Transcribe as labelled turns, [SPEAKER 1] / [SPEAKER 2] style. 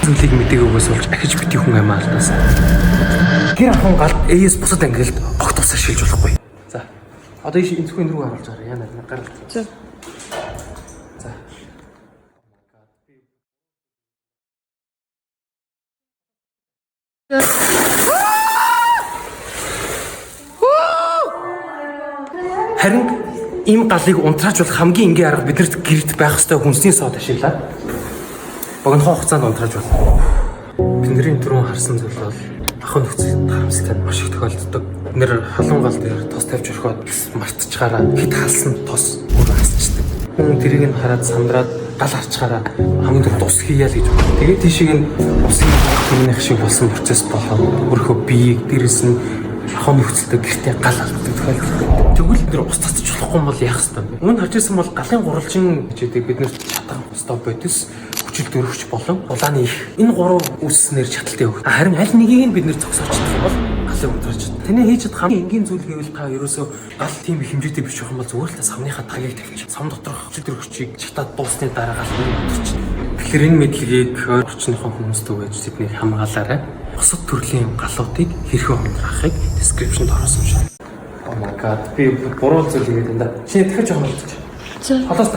[SPEAKER 1] Зүйлийг мдэггүйгээс болж ахиж бити хүн амиа алдаасан. Гэр ахуйн галд ээс бусад ангилалд огт усаар шилж болохгүй. За. Одоо ийш энэ зөвхөн энэ рүү харуулж байгаа. Яна гарал.
[SPEAKER 2] За.
[SPEAKER 1] За. Харин ийм галыг унтрааж болох хамгийн энгийн арга биднэрт гэрт байх ёстой хүнсний сод ашиглаад богинохон хугацаанд унтрааж болно. Бидний түрүүн харсан зүйл бол ахын нөхцөл харамсалтай нь маш их тохиолддог. Бид нэр халуун гал дээр тос тавьж орхиод мартчихаараа хэд халсан тос өөр асчдаг. Хүн тэрийг нь хараад сандраад гал харчхаараа хамгийн түрүүнд ус хийя л гэж боддог. Тэгээд тийшийг нь усын хэмнэх шиг болсон процесс болоод өөрийнхөө биеийг дээрэс нь ахын нөхцөлдөө гэртээ гал алддаг тохиолдол байдаг. Тэгвэл бид нар ус цацж болохгүй юм бол яах ёстой юм бэ? Үүнд харж ирсэн бол галын гурвалжин гэж байдаг. Бид нар чадах ёстой бодис хүчил дөрвч болон улааны их. Энэ гурав үүсснээр шаталтай өгөх. Харин аль нэгийг нь бид нэр зогсоож чадах юм бол галыг унтрааж чадна. Таны хийж чадах хамгийн энгийн зүйл гэвэл та ерөөсөө гал тийм их хэмжээтэй биш байх юм бол зүгээр л та самныхаа тагийг тавьчих. Сам доторх хүчил дөрвчийг чатаад дуусны дараа гал унтарч. Тэгэхээр энэ мэдлэгийг орчныхоо хүмүүст өгөөж тэднийг хамгаалаарай. Бусад төрлийн галуудыг хэрхэн унтраахыг description-д оруулсан шүү. Oh my god, би буруу зүйл хийгээд байна да. Чи дахиж жоохон болчих.
[SPEAKER 2] За.
[SPEAKER 1] Холоос